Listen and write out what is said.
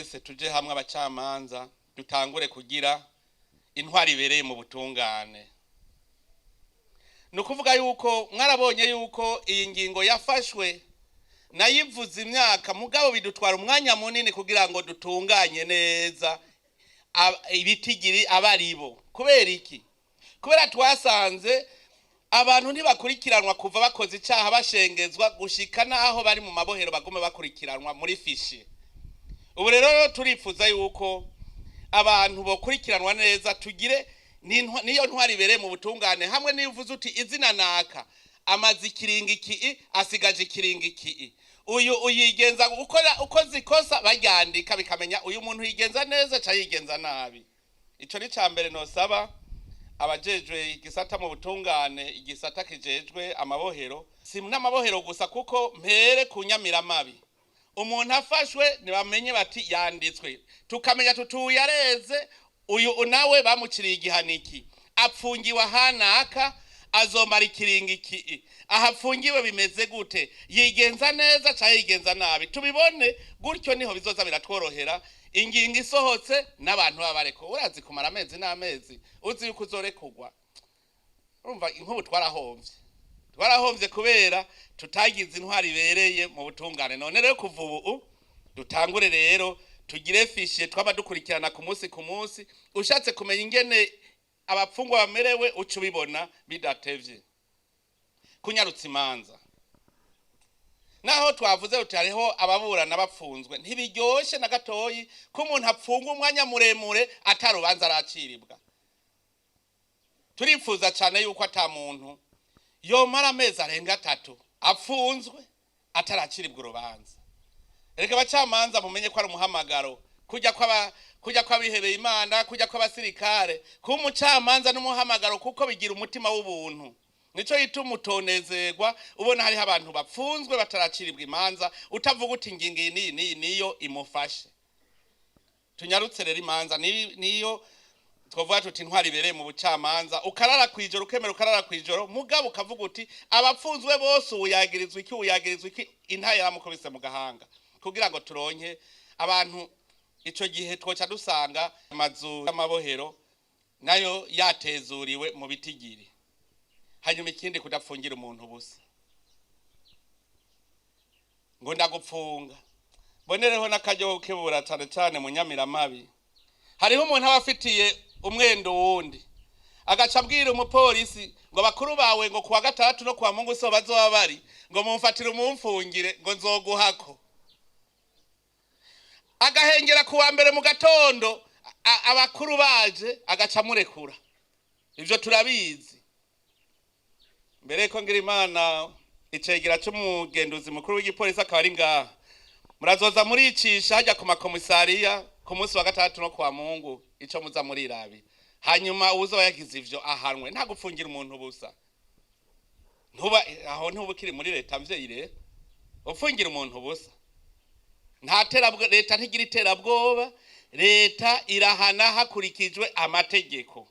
Twese tuje hamwe, abacamanza, dutangure kugira intwari ibereye mu butungane. Ni ukuvuga yuko mwarabonye yuko iyi ngingo yafashwe nayivuze imyaka, mugabo bidutwara umwanya munini kugira ngo dutunganye neza ibitigiri abaribo. Kubera iki? Kubera twasanze abantu ntibakurikiranwa kuva bakoze icyaha bashengezwa gushika n'aho bari mu mabohero, bagume bakurikiranwa muri fichier. Ubu rero turifuza yuko abantu bokurikiranwa neza, tugire niyo ntwari ibereye mu butungane, hamwe n'iyo uvuze uti izina naka amaze ikiringo iki, asigaje ikiringo iki, uyu uyigenza ukora ukoze ikosa baryandika, bikamenya uyu muntu yigenza neza cyangwa yigenza nabi. Ico ni ca mbere nosaba abajejwe igisata mu butungane, igisata kijejwe amabohero. Si n'amabohero gusa, kuko mpere ku nyamiramabi, umuntu afashwe ntibamenye bati yanditswe, tukamenya tutuye areze uyu, nawe bamuciriye igihano iki, apfungiwe ahanaka, azomara ikiringo iki, aha apfungiwe bimeze gute, yigenza neza cyangwa yigenza nabi, tubibone gutyo. Niho bizoza biratworohera ingingo isohotse n'abantu baba bareko. Urazi kumara amezi n'amezi uzi yuko uzorekurwa? Urumva inkubu twarahovye, twarahovye kubera tutagize intwari ibereye mu butungane. None rero kuva ubu dutangure rero tugire fichier twaba dukurikirana ku munsi ku munsi. Ushatse kumenya ingene abapfungwa bamerewe, uca ubibona bidatevye. Kunyarutsa imanza, naho twavuze uti hariho ababurana bapfunzwe, ntibiryoshe na gatoyi ko umuntu apfungwa umwanya muremure atarubanza araciribwa. Turifuza cyane yuko ata muntu yomara amezi arenga 3 apfunzwe ataraciribwa urubanza. Reka abacamanza mumenye ko ari umuhamagaro, kujya kw'abihebeye Imana, kujya kw'abasirikare, kuba umucamanza n'umuhamagaro, kuko bigira umutima w'ubuntu. Nico gituma utonezerwa ubona hariho abantu bapfunzwe bataraciribwa imanza, utavuga uti ingingo iyi n'iyi n'iyi niyo imufashe. Tunyarutse rero imanza, niyo twavuga tuti intwari ibereye mu bucamanza. Ukarara kwijoro, ukemera ukarara kwijoro, mugabo ukavuga uti abapfunzwe bose, uyagirizwa iki, uyagirizwa iki, intaye yaramukubise mu gahanga, kugira ngo turonke abantu. Ico gihe twoca dusanga amazu y'amabohero nayo yatezuriwe mu bitigiri. Hanyuma ikindi, kudapfungira umuntu ubusa, ngo ndagupfunga. Bonereho n'akaryo ko gukebura cane cane mu nyamiramabi. Hariho umuntu aba afitiye umwendo wundi, agaca abwira umupolisi ngo bakuru bawe ngo kuwa gatandatu no kuwa Mungu so bazoba bari, ngo mumfatire umumfungire, ngo nzoguhako. Agahengera kuwa mbere mu gatondo, abakuru baje, agaca amurekura. Ivyo turabizi. Mbere ko ngira Imana icegera c'umugenduzi mukuru w'igipolisi akaba ari ngaha, murazoza muricisha hajya ku makomisariya ku munsi wa gatandatu no kuwa Mungu, ico muza murirabira. Hanyuma uwuzoba yagize ivyo ahanwe. Nta gupfungira umuntu ubusa. Ntuba aho, ntuba ukiri muri leta mvyeyi rero upfungira umuntu ubusa. Nta terabwo, leta ntigira iterabwoba, leta irahana hakurikijwe amategeko.